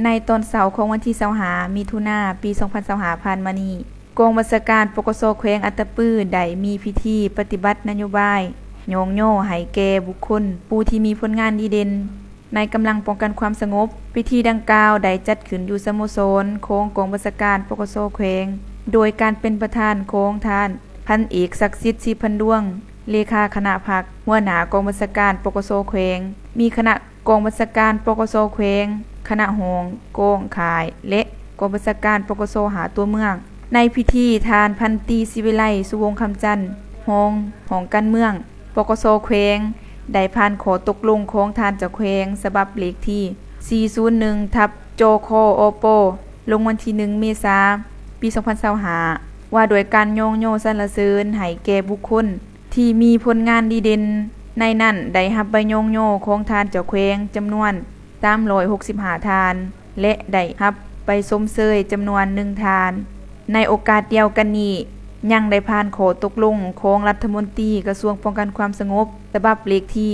ໃນຕອນເຊົ້າຂອງວັນທີຊາວຫ້າ ມິຖຸນາ ປີສອງພັນຊາວຫ້າ ຜ່ານມານີ້, ກອງບັນຊາການ ປກສ ແຂວງອັດຕະປື ໄດ້ມີພິທີປະຕິບັດນະໂຍບາຍຍ້ອງຍໍໃຫ້ແກ່ບຸກຄົນຜູ້ທີ່ມີຜົນງານດີເດັ່ນໃນກຳລັງປ້ອງກັນຄວາມສະຫງົບ. ພິທີດັ່ງກ່າວໄດ້ຈັດຂຶ້ນຢູ່ສະໂມສອນຂອງກອງບັນຊາການ ປກສ ແຂວງ, ໂດຍການເປັນປະທານຂອງທ່ານ ພັນເອກ ສັກສິດ ສີພັນດວງ ເລຂາຄະນະພັກ, ຫົວໜ້າກອງບັນຊາການ ປກສ ແຂວງ, ມີຄະນະ ກອງບັນຊາການ ປກສ ແຂວງ, ຄະນະຫ້ອງກອງຄ້າຍ ແລະ ກອງບັນຊາການ ປກສ ຫ້າຕົວເມືອງ. ໃນພິທີ, ທ່ານ ພັນຕີ ສິວິໄລ ສຸວົງຄຳຈັນ ຮອງຫ້ອງການເມືອງ ປກສ ແຂວງ ໄດ້ຜ່ານຂໍ້ຕົກລົງຂອງທ່ານເຈົ້າແຂວງ ສະບັບເລກທີສີ່ສູນໜຶ່ງ ທັບ ຈຄ ອປ ລົງວັນທີໜຶ່ງ ເມສາ ປີສອງພັນຊາວຫ້າ ວ່າດ້ວຍການຍ້ອງຍໍສັນລະເສີນໃຫ້ແກ່ບຸກຄົນ ທີ່ມີຜົນງານດີເດັ່ນ, ໃນນັ້ນໄດ້ຮັບໃບຍ້ອງຍໍຂອງທ່ານເຈົ້າແຂວງຈຳນວນສາມຮ້ອຍຫົກສິບຫ້າທ່ານ ແລະ ໄດ້ຮັບໃບຊົມເຊີຍຈຳນວນໜຶ່ງທ່ານ. ໃນໂອກາດດຽວກັນນີ້, ຍັງໄດ້ຜ່ານຂໍ້ຕົກລົງຂອງລັດຖະມົນຕີກະຊວງປ້ອງກັນຄວາມສະຫງົບ ສະບັບເລກທີ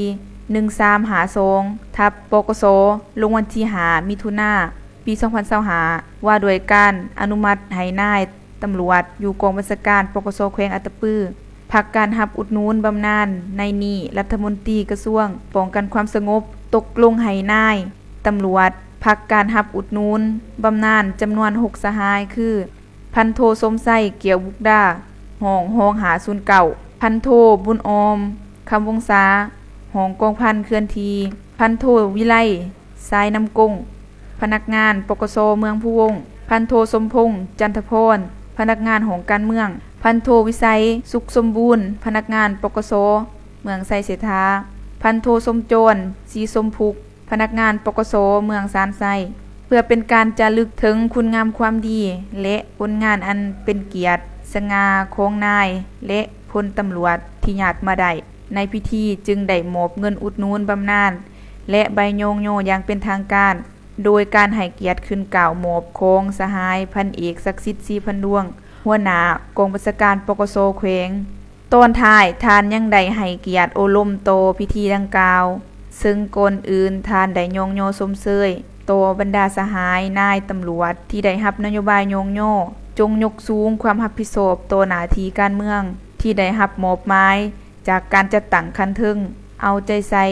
ໜຶ່ງສາມຫ້າສອງ ທັບ ປກສ ລົງວັນທີຫ້າ ມິຖຸນາ ປີສອງພັນຊາວຫ້າ ວ່າດ້ວຍການອະນຸມັດໃຫ້ນາຍ ຕຳຫຼວດຢູ່ກອງບັນຊາການ ປກສ ແຂວງອັດຕະປື ພັກການຮັບອຸດໜູນບຳນານໃນໜີ້ລັດຖະມົນຕີກະຊວງປ້ອງກັນຄວາມສະຫງົບ, ຕົກລົງໃຫ້ນາຍຕຳຫຼວດພັກການຮັບອຸດໜູນບຳນານຈຳນວນຫົກສະຫາຍ ຄື ພັນໂທ ສົມໄຊ ກ່ຽວບຸກດາ ຮອງ ຮອງຫ້າສູນເກົ້າ, ພັນໂທ ບຸນອອມ ຄຳວົງສາ ຮອງກອງພັນເຄື່ອນທີ່, ພັນໂທ ວິໄລ ສາຍນຳກົງ ພະນັກງານ ປກສ ເມືອງພູວົງ, ພັນໂທ ສົມພົງ ຈັນທະພອນ ພະນັກງານຫ້ອງການເມືອງ, ພັນໂທ ວິໄສ ສຸກສົມບູນ ພະນັກງານ ປກສ ເມືອງໄຊເສດຖາ, ພັນໂທ ສົມຈອນ ສີສົມພຸກ ພະນັກງານ ປກສ ເມືອງຊານໄຊ, ເພື່ອເປັນການຈາລຶກເຖິງຄຸນງາມຄວາມດີ ແລະ ຜົນງານອັນເປັນກຽດສະຫງ່າຂອງນາຍ ແລະ ພົນຕຳຫຼວດທີ່ຍາດມາໄດ້. ໃນພິທີຈຶ່ງໄດ້ມອບເງິນອຸດໜູນບຳນານ ແລະ ໃບຍ້ອງຍໍຢ່າງເປັນທາງການ ໂດຍການໃຫ້ກຽດຂຶ້ນກ່າວມອບຂອງສະຫາຍ ພັນເອກ ສັກສິດ ສີພັນດວງ ຫົວໜ້າກອງບັນຊາການ ປກສ ແຂວງ. ຕອນທ້າຍ, ທ່ານຍັງໄດ້ໃຫ້ກຽດໂອ້ລົມຕໍ່ພິທີດັ່ງກ່າວ, ເຊິ່ງກ່ອນອື່ນທ່ານໄດ້ຍ້ອງຍໍຊົມເຊີຍຕໍ່ບັນດາສະຫາຍນາຍຕຳຫຼວດທີ່ໄດ້ຮັບນະໂຍບາຍຍ້ອງຍໍ, ຈົ່ງຍົກສູງຄວາມຮັບຜິດຊອບຕໍ່ໜ້າທີ່ການເມືອງທີ່ໄດ້ຮັບມອບໝາຍຈາກການຈັດຕັ້ງຂັ້ນເທິງ, ເອົາໃຈໃສ່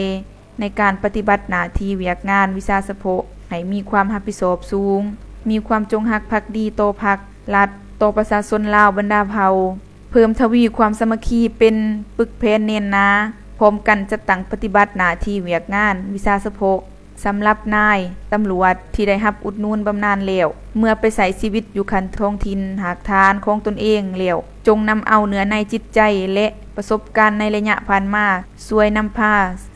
ໃນການປະຕິບັດໜ້າທີ່ວຽກງານວິຊາສະເພາະໃຫ້ມີຄວາມຮັບຜິດຊອບສູງ, ມີຄວາມຈົງຮັກພັກດີຕໍ່ພັກ, ລັດ, ຕໍ່ປະຊາຊົນລາວບັນດາເຜົ່າ, ເພີ່ມທະວີຄວາມສາມັກຄີເປັນປຶກແຜ່ນແໜ້ນໜາ, ພ້ອມກັນຈັດຕັ້ງປະຕິບັດໜ້າທີ່ວຽກງານວິຊາສະເພາະສຳລັບນາຍຕຳຫຼວດທີ່ໄດ້ຮັບອຸດໜູນບຳນານແລ້ວ, ເມື່ອໄປໃຊ້ຊີວິດຢູ່ຂັ້ນທ້ອງຖິ່ນຮາກຖານຂອງຕົນເອງແລ້ວ, ຈົ່ງນຳເອົາເນື້ອໃນຈິດໃຈ ແລະ ປະສົບການໃນໄລຍະຜ່ານມາ ຊ່ວຍນຳພາ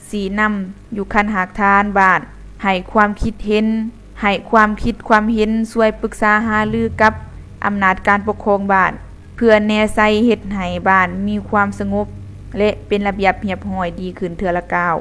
ຊີ້ນຳຢູ່ຂັ້ນຮາກຖານບ້ານ, ໃຫ້ຄວາມຄິດເຫັນ, ໃຫ້ຄວາມຄິດຄວາມເຫັນ, ຊ່ວຍປຶກສາຫາລືກັບອຳນາດການປົກຄອງບ້ານ ເພື່ອແນໃສ່ເຮັດໃຫ້ບ້ານມີຄວາມສະຫງົບ ແລະ ເປັນລະບຽບຮຽບຮ້ອຍດີຂຶ້ນເທື່ອລະກ້າວ.